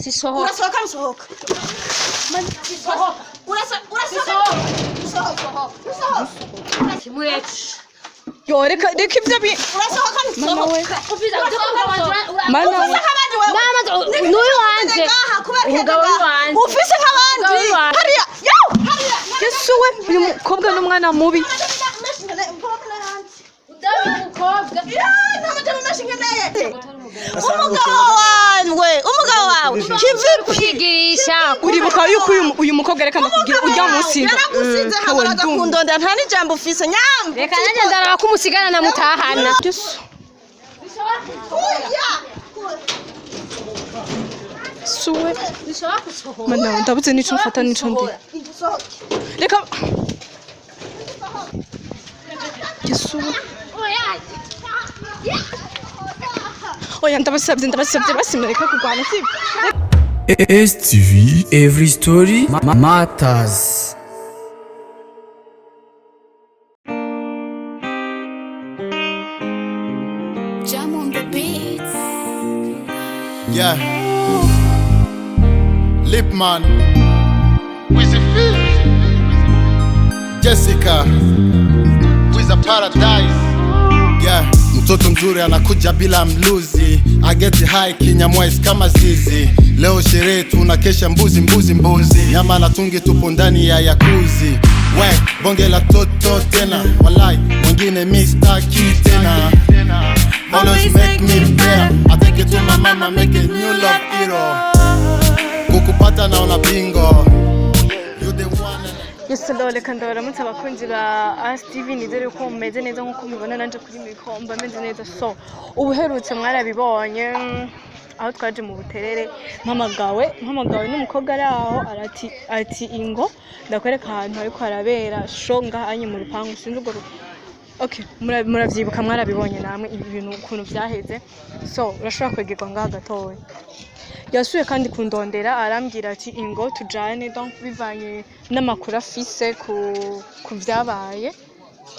Sisohoka. Urasohoka, nsohoka. Urasohoka, usohoka, usohoka. Mureke. Yo, reka reka ivyo bi Urasohoka, Mama we. nsohoka. Ufise Mana we. Ufise nk'abandi wewe. Mama, n'uyu wanje. Ngaha, kubera ko Umugabo ngaha. w'iwanje. Ufise nk'abandi. Umugabo w'iwanje. Hariya yo, hariya. Yesu we, uyu mukobwa n'umwana mubi. Udabi umukobwa. Umugabo wawe, umugabo wawe kivipi? Kwigirisha. Uribuka yuko uyu mukobwa, reka ndakubwira, urya munsi Yaragusize kawe hamwe ndumva. agakundondera, nta n'ijambo ufise nyambo. Reka nanjye ndaraba ko umusigana namutahana. Yesu. Oya. Suwe. Mana, ndabuze n'ico mfata n'ico ndi. Reka. Yesu we. Oya, ndabasabye, ndabasabye, basi mureke kurwana, sibyo? STV Every Story Matters. Jam on the beats. Yeah. Lipman. Jessica. With a paradise. Yeah. Mtoto mzuri anakuja bila mluzi. I get high kinyamwezi kama zizi. Leo sherehe tunakesha mbuzi mbuzi mbuzi. Nyama na tungi tupo ndani ya jacuzzi. We, bonge la toto tena. Walai, wengine mi staki tena. Always make me better. I take it to my mama, make a new love hero. Kukupata naona bingo. You the one and Yes, reka ndabaramutse abakunzi ba As TV. Nizere ko mumeze neza nkuko mubibona nanje kuri micro mba meze neza. So ubuherutse mwarabibonye, aho twaje mu Buterere, mpamagawe n'umukobwa ari aho, arati ati ingo ndakwereka ahantu hariko harabera show ngahanye mu rupangu, sinzi urwo. Okay, muravyibuka, mwarabibonye namwe ibi bintu ukuntu vyaheze. So urashobora kwegerwa ngaha gatoya. Yasuye kandi kundondera, arambwira ati ingo tujane, donc bivanye n'amakuru afise ku vyabaye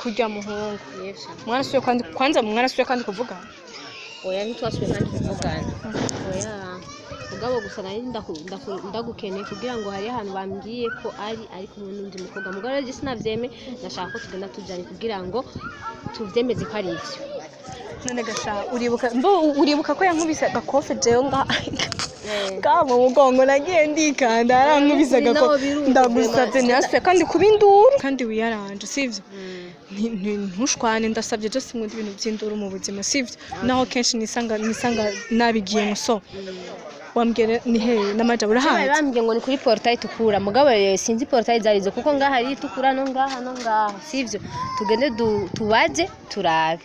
kurya muhungu. Mwarasuye kandi, kwanza mwarasuye kandi kuvuga? Oya, ntitwasubiye kandi kuvugana, oya. Mugabo gusa nari ndagukeneye kugira ngo hari ahantu bambwiye ko ari kumwe n'undi mukobwa. Mugabo rero sinavyeme, nashaka ko tugenda tujanye kugira ngo tuvyemeze ko ari ivyo. None gasha, uribuka mbo, uribuka ko yankubise agakofe jewe nga mu mugongo, nagiye ndikanda, yarankubise Naho agakofe. biruko. Ndagusavye, ntiyasuye kandi kuba induru, kandi wiyaranje, sivyo? Ntushwane, ndasabye. Je sinkunda ibintu by'induru mu buzima, sivyo? Naho kenshi nisanga nabigiye muso. Wambwira ni hehe n'amaja Bari urahazi? bambwiye ngo ni kuri portail itukura, mugabo rero sinzi portail zarizo, kuko ngaha hari itukura no ngaha no ngaha, sivyo? Tugende tubaze turabe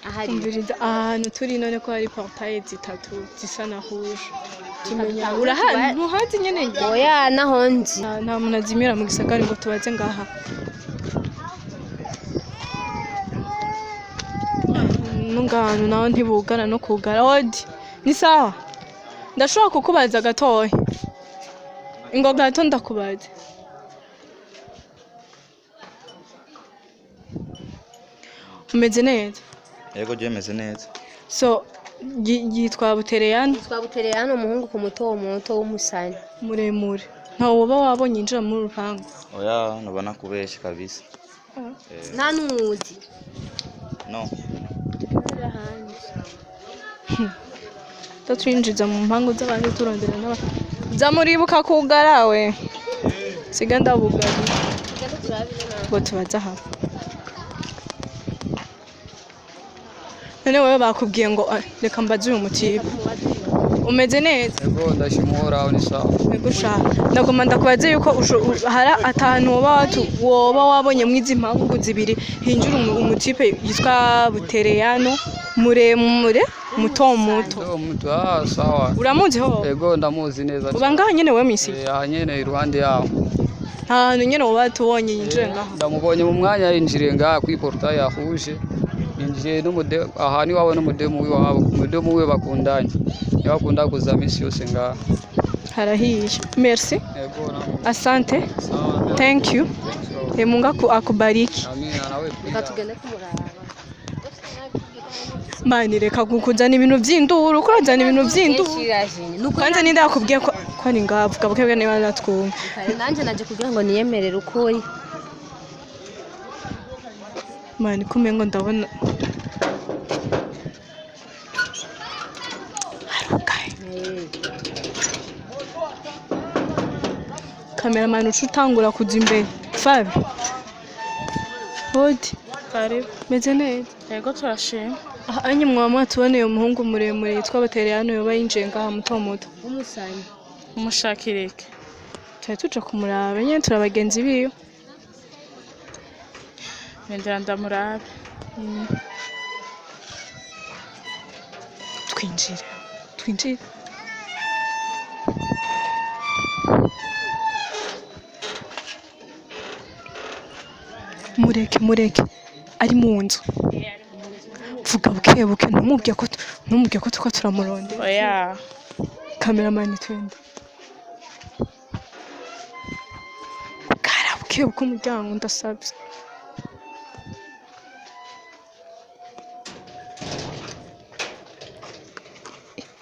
ahari. Umviriza, ahantu turi none ko hari portail zitatu zisa na rouge, tumenya urahazi? Ntuhazi nyene? Oya, naho nzi. Nta muntu azimira mu gisagara ngo tubaze ngaha. No ngahantu naho ntibugara no kugara. Odi, ni sawa? Ndashobora kukubaza gatoya? Ingo gato ndakubaza. Umeze neza? Yego, je meze neza. So yitwa Butereyani? Twabutereye hano umuhungu ku muto muto w'umusani. Muremure, ntawe woba wabonye yinjira muri uru rupangu? Oya, nobona kubesha kabisa. Nta n'umuzi? No. Tatwinjiza mu mpangu z'abandi turondera n'aba zamuribuka kugara we siga ndabugari ngo tubaze aha. None wewe bakubwiye ngo ah, reka mbaze uyu mutipe. Umeze neza? Yego, ndashima Uhoraho, ni sawa. Ego sha, ndagomba ndakubaze yuko hari atantu woba wabonye mwizi mpangu zibiri hinjira umutipe yitwa Butereyano, muremure, muto muto. Ndo mtu, ah, sawa. Uramuzi ho? Yego, ndamuzi neza. Uba ngaha nyene we misi? Eh, aha nyene iruhande yaho. Nta hantu nyene woba tubonye yinjire ngaha? Ndamubonye mu mwanya yinjiriye ngaha kuri portail ya rouge. Yinjiye n'umude aha ni wawe n'umudemu w'iwabo. Umudemu wiwe bakundanye. Niwe akunda kuza misi yose ngaha. Harahiye, merci. Yego, namwe. Asante. Sawa. Thank you. Thanks. Mungu akubariki. Amina, nawe Reka pia. tugende kumuraba. Mani, reka kuzana ibintu by'induru, ko urazana ibintu by'induru. Kwanza ninde yakubwiye ko ari ngaha? Vuga bukebwe niba natwumva. Nanjye naje kugira ngo niyemerere ukuri. Mani, kumengo ndabona harugaye. Kameramani, uca utangura kuja imbere. Fabi, hodi. Karibu. Meze neza? Yego, turashima. Aha anye mwaba mwatuboneye umuhungu muremure yitwa Batereyano yoba yinjiye ngaha, muto muto? Umusanyi. Umushakira iki? Twari tuje kumuraba nyene, turi abagenzi biwe. Nindira ndamurabe. Twinjire, twinjire. Mureke, mureke, ari mu nzu. Vuga buke buke, ntumubwiye ko tuko turamurondera. Oya. Kameramani, twende. Kara buke buke umuryango, ndasabye.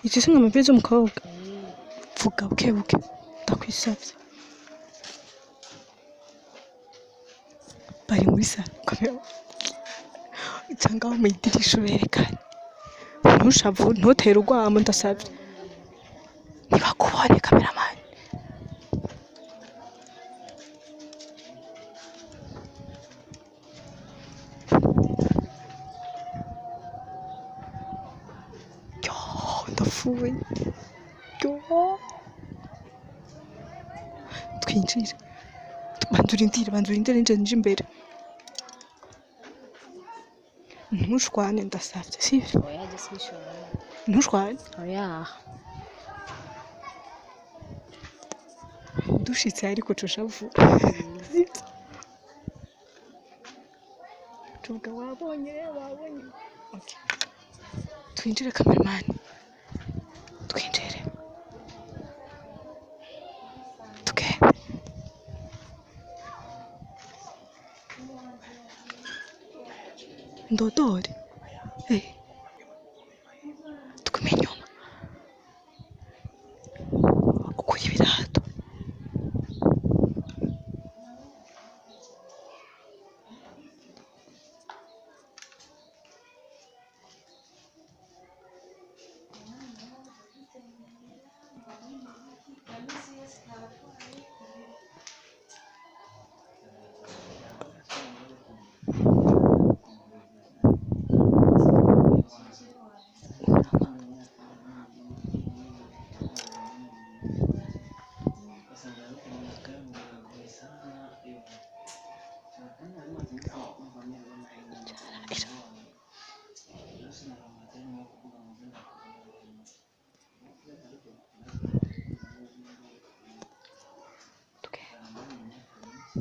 Iki si nka z'umukobwa. Vuga buke buke, ndakwisabye. Bari muri salo. Kamera cyangwa mu idirisha uberekane. Ntushavu, ntutere urwamo, ndasabye. Ntibakubone, kameramani. Yo, ndapfuye. Yo, twinjire. Banza urindire, banza urindire, nje nje imbere. Ntushwane, ndasabye, sibyo? Oya, je sinshobora. Ntushwane. Oya. Dushitse ariko ucushavu, sibyo? Tuvuga wabonye, wabonye. Okay. Twinjire, kameramani, twinjire, tugende. Ndodore. Eh. Tugume inyuma, ukure ibirato.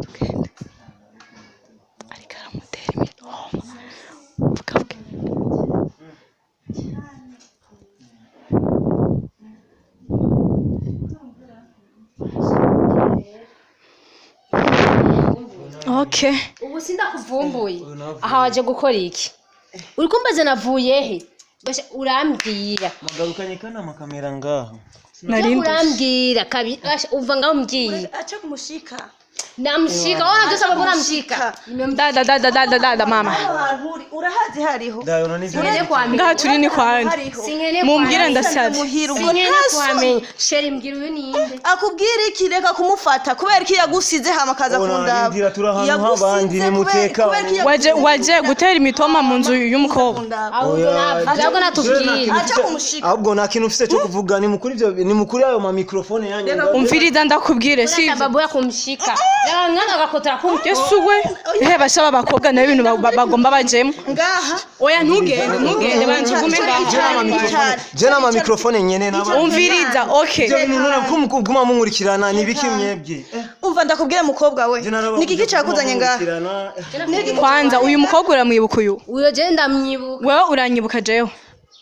Tugende. Ariko aramutera imitoma. Vuga buke. Okay. Ubu sindakuvumbuye. Aha waje gukora iki? Uri kumbaza navuye he? Basha, urambwira. Mugarukanye kana amakamera ngaha. Nari ndushye. Urambwira kabi. Basha, uva ngaho umbwiye. Acha kumushika. Namshika ona byose abagura namshika. Dada, dada, dada, dada, mama. Hano hantu uri urahazi hariho. Ndayo none ivyo. Sinkeneye kwamenya. Ngaha turi ni kwande? Hariho. Sinkeneye Mumbwire, kwamenya. ndasabye. Muhira ubwo Sinkeneye nta soni. kwamenya. Sheri, mbwira, uyu ninde? Akubwira iki? Reka kumufata. Kubera iki yagusize hama akaza Ona, kundaba? rindira, turi ahantu h'abandi, nimuteka. Kubera iki Waje yagusize waje gutera imitoma mu nzu y'umukobwa. kundaba? Ahubwo ntabwo natubwira. Acha kumushika. Ahubwo nta kintu ufise cyo kuvuga, ni mukuri ivyo, ni mukuri ayo ma microphone yanyu. Umviriza ndakubwire, sivyo? Sababu ya kumshika. Nganga agakotera kumutwe. Yesu we, he, basha abakobwa nayo ibintu bagomba bajemo. Ngaha. Oya, ntugende, ntugende, banza ugume ngaha. Je nama microphone nyene naba. Umviriza, okay. Ivyo bintu none ko muguma munkurikirana ni biki mwebwe? Umva ndakubwire mukobwa we. Je naraba- Ni iki cyakuzanye ngaha? munkurikirana. Kwanza uyu mukobwa uramwibuka uyu? Uyo je ndamwibuka. Wewe uranyibuka jewe?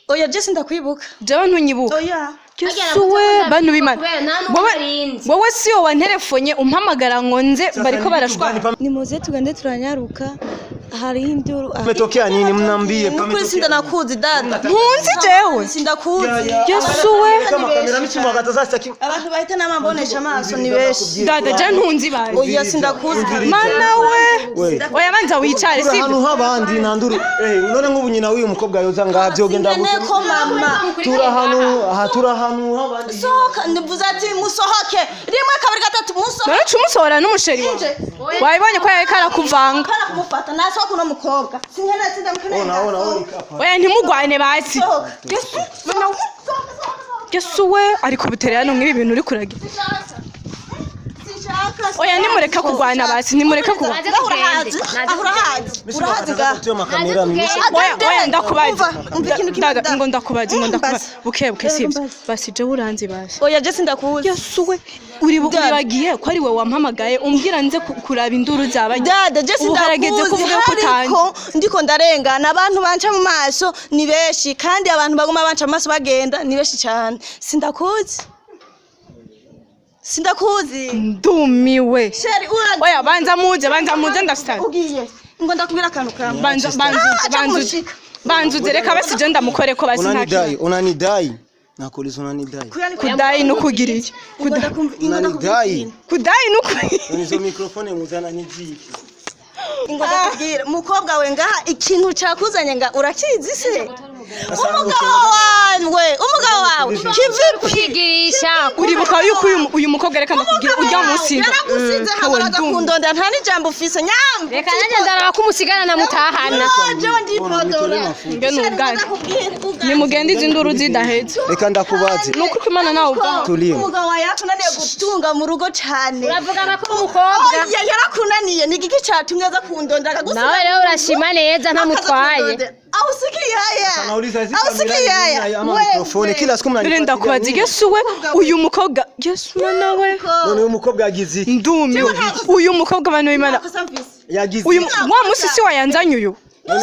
Oya, je sindakwibuka. Jewe ntunyibuka? Oya. Yesu we, bantu b'Imana. Kubera nta n'umwe Wowe arinzi. wowe siyo wanterefonye umpamagara ngo nze, bariko barashwana? Nimuze tugende, turanyaruka. Hari induru. Pametokea nini mnambie? Nukuri sindanakuzi dada. Ntunzi jewe. Sindakuzi. Yesu we. Kama kamera misi sasa kim. Abantu bahita n'amambonesha amaso ni benshi. Dada je ntunzi bazi. Oya sindakuzi. Mana we. We. Oya banza wicare Turi sivyo? ahantu h'abandi nanduru. None nk'ubu nyina w'uyu mukobwa yoza ngaha byogenda gute? Sinkeneye ko mama. Turi ahantu aha turi ahantu h'abandi. Sohoka ndivuze ati musohoke. Rimwe kabiri gatatu musohoke. None uca umusohora n'umusheri wawe. Wabibonye ko yariko arakuvanga. Kana kumufata nasohoka uno mukobwa. Sinkeneye sindamukeneye. Ona ona ona. Oya ntimugwane basi. Sohoka. Yesu. Mana we. Yesu we ariko buterera no nk'ibi bintu uri kuragira. Sinshaka. Oya nimureka kugwana basi nimureka kugwana. Ngaho urahazi. Aho urahazi. Urahazi ngaho. Tuyo makamera misi. Oya oya ndakubaza. Umva, umva ikintu kimwe Dada dada. ngo ndakubaza ngo ndakubaza. Mbaza. Buke buke sivyo. Basi jewe uranzi basi. Oya je sindakuzi. Yesu we uri uribagiye ko ari we wampamagaye umbwira nze kuraba induru zaba. Dada je Ubu harageze sindakuzi kuvuga ko utanzi. ariko ndiko ndarengana abantu banca mu maso ni benshi kandi abantu baguma banca mu maso bagenda ni benshi cyane. Sindakuzi. Sindakuzi. Ndumiwe. Sheri ura Oya banza muze banza muze ndasitana. ugiye. Ngo ndakubwira akantu kamwe. Banza banza Ah, aca banza kumushika. banza reka basi je ndamukore ko basi nta Unanidai, unanidai. Nakuuliza unanidai. Kudai no kugira iki? Ngo ndakumva ngo ndakubwira Unanidai. ikintu. Kudai no kugira Nizo mikrofone muzana niziki. Ngo ndakubwira mukobwa we ngaha ikintu cakuzanye nga urakizi se? Umugabo wawe, umugabo wawe kivipi? Kwigirisha. Uribuka yuko uyu mukobwa reka ndakubwira urya munsi yaragusize hamwe agakundondera nta n'ijambo ufise nyambo. Reka nanjye ndaraba ko umusigana namutahana. Jewe ndipodora. Nge nubwanjye. Nimugende izi nduru zidaheze. Reka ndakubaze. Ni ukuri ko Imana nawe uvaho. Tulie. Umugabo wawe yarakunaniye gutunga mu rugo cane. Uravugana ko umukobwa. Oya yarakunaniye ni igiki catumye aza kundondera akagusiga. Nawe rero urashima neza ntamutwaye. Au sikia haya. Nauliza hizi Au kamera sikia ni nini haya. ama mikrofone kila siku Mbere mnanifuatilia. ndakubaza Yesu we uyu mukobwa Yesu mana we None uyu mukobwa yagize iki? ndumiwe uyu mukobwa abantu b'Imana Yagize uyu iki? wa musi si wayanzanye uyu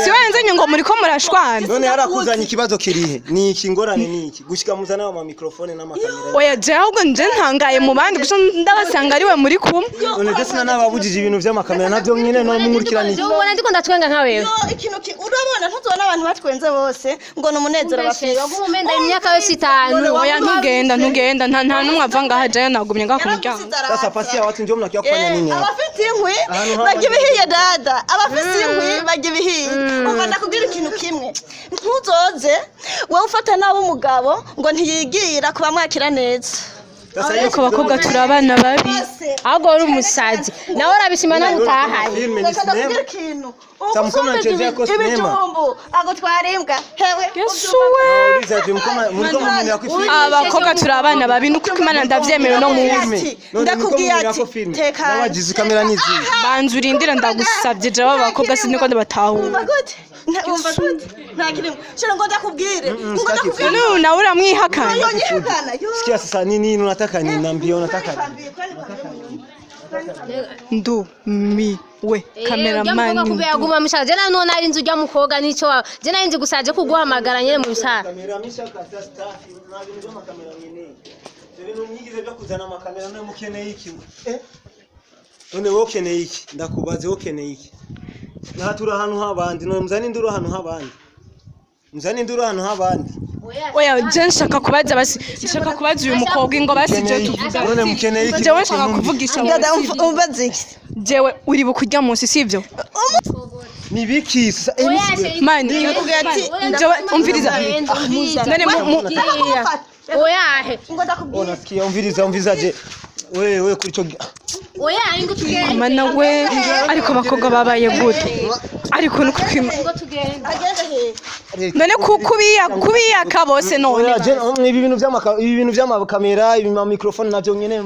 si wayanzanye ngo muriko murashwana None yarakuzanye ikibazo kirihe? Ni iki ngorane ni iki? Gushika muzana ama mikrofone n'amakamera. oya je ahubwo nje ntangaye mu bandi gusa ndabasanga ari we muri kumwe None je sina nababujije ibintu vy'amakamera navyo nyine none munkurikirana iki? Ubona ndiko ndatwenga nka wewe. Yo ikintu ki urabona ntuzobona abantu batwenze bose ngo ni umunezero bafise. Waguma umenda imyaka yose itanu. oya ntugenda ntugenda nta nta n'umwe ava ngaha jewe nagumye ngaha ku muryango Sasa pasi ya watu ndio mnakia kufanya nini hapa? Abafite inkwi Ahantu haba- barya ibihiye dada, abafite inkwi barya ibihiye. Umva ndakubwira ikintu kimwe, ntuzoze wowe ufata nabi umugabo ngo ntiyigira kuba mwakira neza. Sasa hiyo ariko abakobwa turi abana babi Ahubwo uri umusazi. Nawe urabishima ntamutahanye. filme ni Reka ndakubwira sinema. ikintu. Sa mukoma anachezea ko sinema. Ibijumbu agutwara imbwa hewe. Yesu we Nauliza ati mkoma mlikuwa mnaenda kwa filme. abakobwa turi abana babi nuko Imana ndavyemewe no mu Filme. None Ndakubwiye mlikuwa ati mnaenda filme. tekana. Nabagize kamera nizi. banza urindire ndagusabye jewe abakobwa siniko ndabatahura Umva gute? Umva gute? Nta kirimo. Shira ngo ndakubwire. Ngo sitaki ndakubwire. none uyu nawe uramwihakana Yo nyihakana. Yo. Sikia sasa nini unataka nini? Niambie unataka nini? ndumiwe Kameramani. kameramani Kumbe yaguma mushaka. Je none nari nzi urya mukobwa nico wa. Je nari nzi gusa aje kuguhamagara nyene mu bisara. Kamera misha kata staff na bintu by'amakamera nyene. Ibyo bintu mwigize byo kuzana amakamera none mukeneye iki? Eh? None wowe ukeneye iki? Ndakubaze wowe ukeneye iki? Naha turi ahantu h'abandi, none muzane induru ahantu h'abandi. Muzane induru ahantu h'abandi. oya je nshaka kubaza basi nshaka kubaza uyu mukobwa ngo basi je tuvuga None mukeneye iki? jewe nshaka kuvugisha Dada umva ziki. jewe uribuka urya munsi sivyo Ni biki sasa? Eh, misi- mani ati, jewe umviriza none Oya he. Ngo ndakubwire. Unasikia umviriza umviriza je. Wewe wewe kuri cyo Oya ingo tugende. mana we ariko abakobwa babaye gute ariko nuko kwima Ingo tugende. Agenda he. none kubiya kubiyaka bose none Oya, je ibi bintu by'amaka ibi bintu by'amakamera ibi ma microphone navyo nyene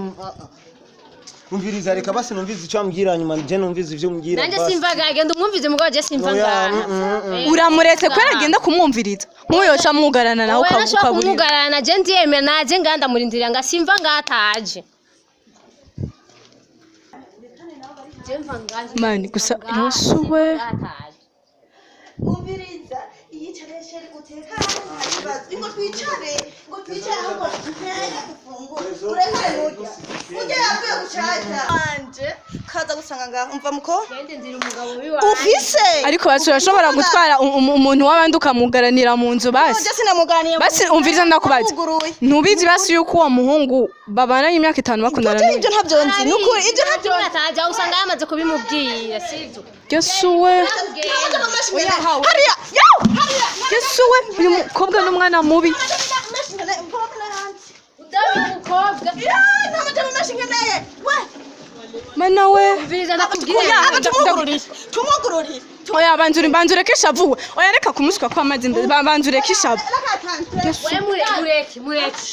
umviriza reka basi numvize icyo ambwira nyuma je numvize ivyo umbwira Nanje basi. simvaga agenda umwumvize mugabo je simva Oya, ngaha. uramuretse kubera agenda kumwumviriza nk'uyoca mwugarana nawe Oya nashobora ukaburira kumugarana je ndiyemera naje nganda murindira nga simva ngataje. mani gusa Yesu we Umviriza iyicare sheri utekane nta kibazo. Ngo twicare, ngo twicare ahubwo ntege gufungura. Urekare nurya. Urya yavuye gucaca. Wanje kaza Ntaza gusanga ngaho. Umva muko. Gende nzira umugabo wiwanje. Ufise. Ariko basi urashobora gutwara umuntu w'abandi ukamugaranira mu nzu basi. Uje sinamuganiye. Basi umviriza ndakubaza. Wuguruye. Ntubizi basi yuko uwo muhungu babananye imyaka 5 bakundana Ibyo n'uyu. ibyo ntabyo nzi. Nukuri ibyo ntabyo nzi. Ataja usanga yamaze kubimubwira, sivyo? Yesu we. Hariya. Yo! Hariya. Yesu we, uyu mukobwa n'umwana mubi. Udabi umukobwa. Nta majambo menshi nkeneye. We. Mana we. Umviriza ndakubwira. Oya, Aba tumwugururire. Tumwugururire. Oya banzure banzure keshavu. Oya reka kumusuka kwa amazi banzure keshavu. We mureke mureke.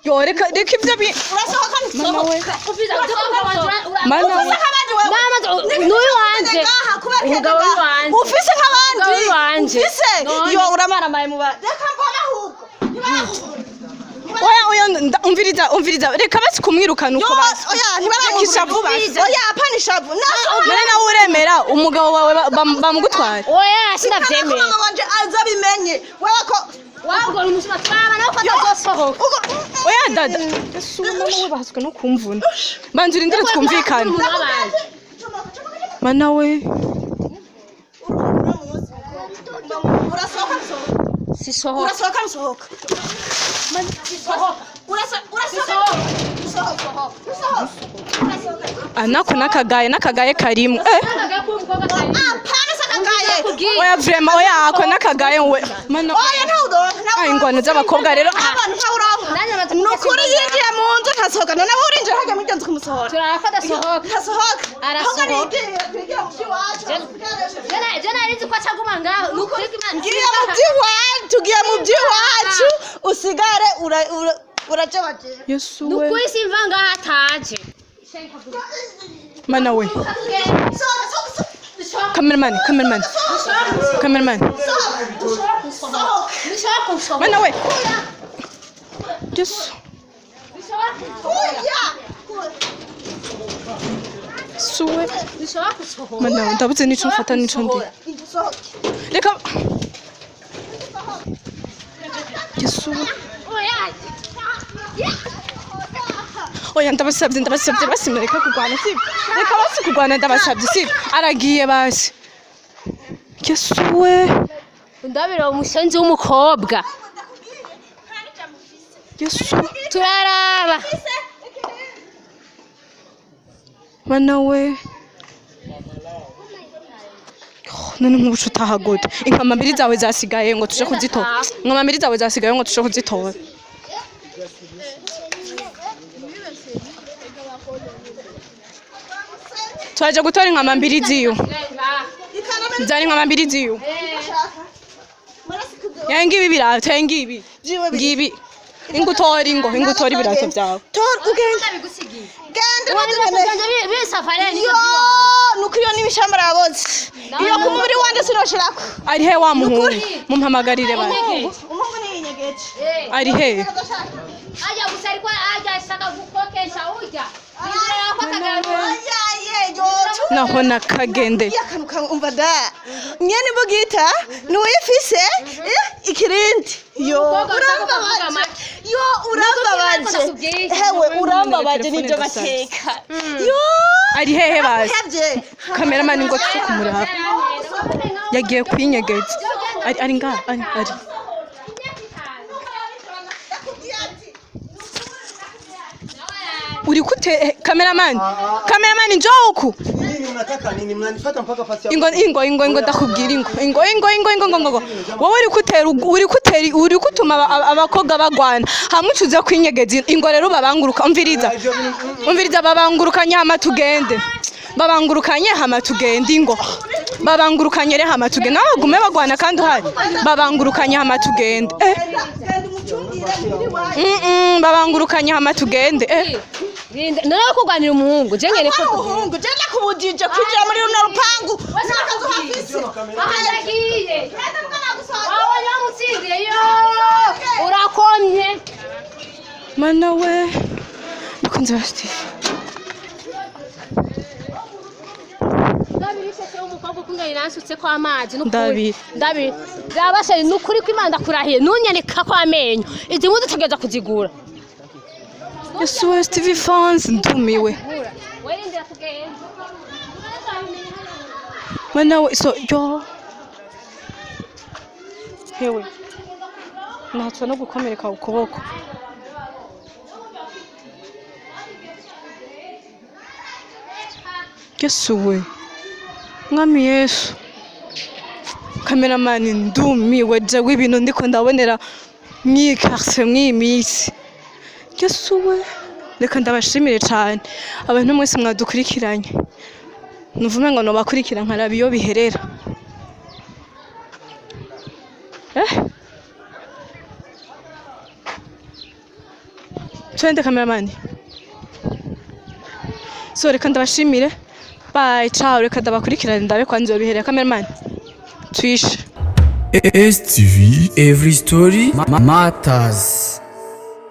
Yo reka reka ivyo bi Urasohoka Mana we. ntisohoka. Umviriza ndakubwira. Mana we. Ufise nk'abandi wewe. Mama n'uyu wanje. Ngaha kubera Umugabo w'iwanje. Ufise nk'abandi. Umugabo w'iwanje. Ufise. None. Yo uramaramaye mu ba. Reka mbone ahubwo. Ntibarakugururira. Oya oya umviriza umviriza reka basi kumwirukana uko Yo, basi. oya Reka ishavu ntibaramugururira. basi. Oya apana ishavu. Nasohoka. None nawe uremera umugabo wawe bamugutwara. Oya Ko sinavyemera. mama wanje azabimenye. Wewe ko Wabwo umusuma twaba nawe ko atazosohoka. ugo Oya dada. Yesu mama we bahaswe no kumvuna. Banzure indire twumvikane. Umuntu w'abandi. Mana we. urasohoka nsohoka. Sisohoka. Urasohoka nsohoka. Urasohoka. Usohoka. Usohoka. Anako nakagaye nakagaye karimu. Eh. Apana sakagaye. Oya vrema oya ako nakagaye we. Mana. Oya ntawe uronka. Ntawe Ay ingwano z'abakobwa rero. Abantu ntawe uronka. Nukuri yinjiye mu nzu ntasohoka. None wowe urinjira hajya muri iyo nzu kumusohora. Turara ko adasohoka. Ntasohoka. Arasohoka. Ahubwo nigire twigire mu by'iwacu. Je nari nzi ko acaguma ngaho. Nukuri ko Imana. Ngiye mu by'iwacu, tugiye mu by'iwacu, usigare urajabajeba. Yesu we. Nukuri simva ngaho ataje. Mana we. Sohoka, sohoka, sohoka. Cameraman, cameraman. Cameraman. Sohoka. Nishobora kunsohoka. Mana we. Yesu. Kuya. Yesu we. Nishobora kunsohoka. Mana we ndabuze nico mfata nico ndi. Sohoka. Reka. Yesu we. Oya. Oya ndabasabye ndabasabye basi mureka kurwana sibyo. Reka basi kurwana ndabasabye sibyo. Aragiye basi. Yesu we. Ndabira umusenzi w'umukobwa. Yesu. Turaraba. Mana we. Oh, none nk'ubucu utahagode inkamambiri zawe zasigaye ngo tuje kuzitora inkamambiri zawe zasigaye ngo tuje kuzitora twaje gutora inkamambiri ziyo zari inkamambiri ziyo ya ngibi birato ya ngibi ngibi ingutora ingo ingutora ibirato byawe Tora ugende. Genda ntadukeneye. Yo, nuko iyo n'ibishamba araboze. Iyo ku mubiri wanje sinoshirako. Ari he wa muhungu mumpamagarire bana Umuhungu ni inyegeje. Ari he Ajya gusa ariko ajya ashaka gukokesha urya. Inzira ko atagarura. Naho nakagende. Akantu kamwe umva da. Nyene imbugita niuyifise ikirindi. Yo, urambabaje. Yo, urambabaje. Hewe urambabaje nibyo bateka. Yo. Ari hehe bazi Hevye. Kameramani ngo tuje kumuraba yagiye kwinyegeza ari ari ngaha ari ari uri kute kameramani kameramani njoo huku Nini mnataka nini? Mnanifuata mpaka fasi ya ingo ingo ingo ingo ndakubwira ingo ingo ingo ingo ingo ingo ngo wowe uri kutera uri kutera uri kutuma abakobwa bagwana hamwe ucuze kwinyegeza ingo rero babanguruka umviriza umviriza babangurukanye hama tugende babangurukanye hama tugende ingo babangurukanye re hama tugende nawe bagume bagwana kandi uhari babangurukanye hama tugende eh babangurukanye hama tugende eh Rinda none kurwanira umuhungu je ngene ko umuhungu je ndakubujije kwinjira muri runo rupangu nakazu hafise ahagiye wawe yamutsindiye yo urakomye mana we bakunze ba Steve Ndabiri sheshe umukobwa ukungana nansutse ko amazi n'ukuri Ndabiri. ndabiri byabashe n'ukuri ko Imana ndakurahiye ntunyereka ko amenyo izi mpuzu tugeza kuzigura Yesu we Steve fans ndumiwe werindira tugende. Mana we, so yo hewe, natswa no gukomereka ukuboko. Yesu we, Mwami Yesu. Kameramani, ndumiwe jewe ibintu ndiko ndabonera mw'iyi quartier mw'iyi minsi. Yesu we, reka ndabashimire cane abantu mwese mwadukurikiranye. Nuvume ngo nobakurikira nkaraba iyo biherera. Twende, kameramani. So reka ndabashimire, bye, ciao. Reka ndabakurikirane ndabe kwanza iyo biherera. Kameramani, twishe. STV Every Story Matters.